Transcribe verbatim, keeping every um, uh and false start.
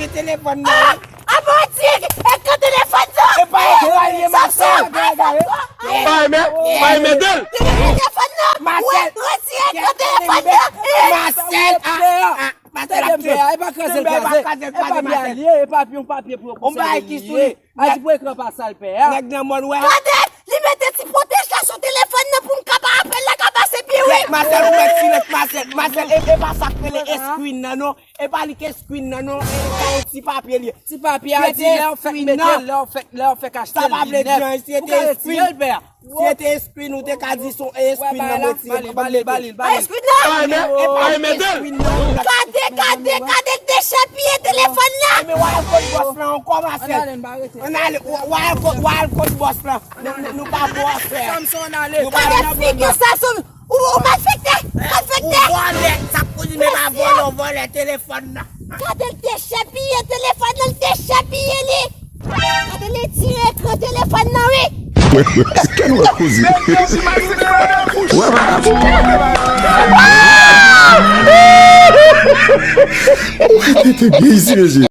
retire telefòn nan. Ah, mon Dieu, ekran telefòn nan. E pa ekran li ye, Marcel. Pa renmen, pa renmen de l. Retire telefòn nan. Marcel. Retire ekran telefòn nan. Marcel, ah, ah, Marcel ap tchwe. E pa kraze l kraze. E papye a li ye, e papye, yon papye pou yo konsève li ye. A di pou ekran pa sal pè a. Nèg nan mòn wè. Tande, li mete ti pwotèj la sou telefòn nan pou m ka pa apèl la ka pase pi wi. Marcel, ou mèt silans, Marcel. Marcel, e, e pa sa k rele screen nan non. E pa li ke screen nan non. E yon ti papye li ye. Ti papye a di lè w fèk mete l, lè w fèk, lè w fèk achte l li nèf. Ou ka retire l pè a. Si se te screen, ou te ka di se yon screen nan mwen tire. Ban m mete l. Screen nan? E pa screen nan. Gade, gade, gade, l te chepiye telefòn nan. Ebyen, w al kot bòs lan ankò, Marcel. Ann ale, w al kot, w al kot bòs lan. Nou, nou, nou pa bò afè. Samson, ann ale. Gade figi Samson. Ou, ou malfektè, malfektè. Ou vòlè, sa k pou di men pa vòlè, ou vòlè telefòn nan. Gade l te chepiye telefòn nan, l te chepiye li. Gade li tire ekran telefòn nan wi. Kè nou ap koze. Wè, madam. Ou tete byen isi, mesye.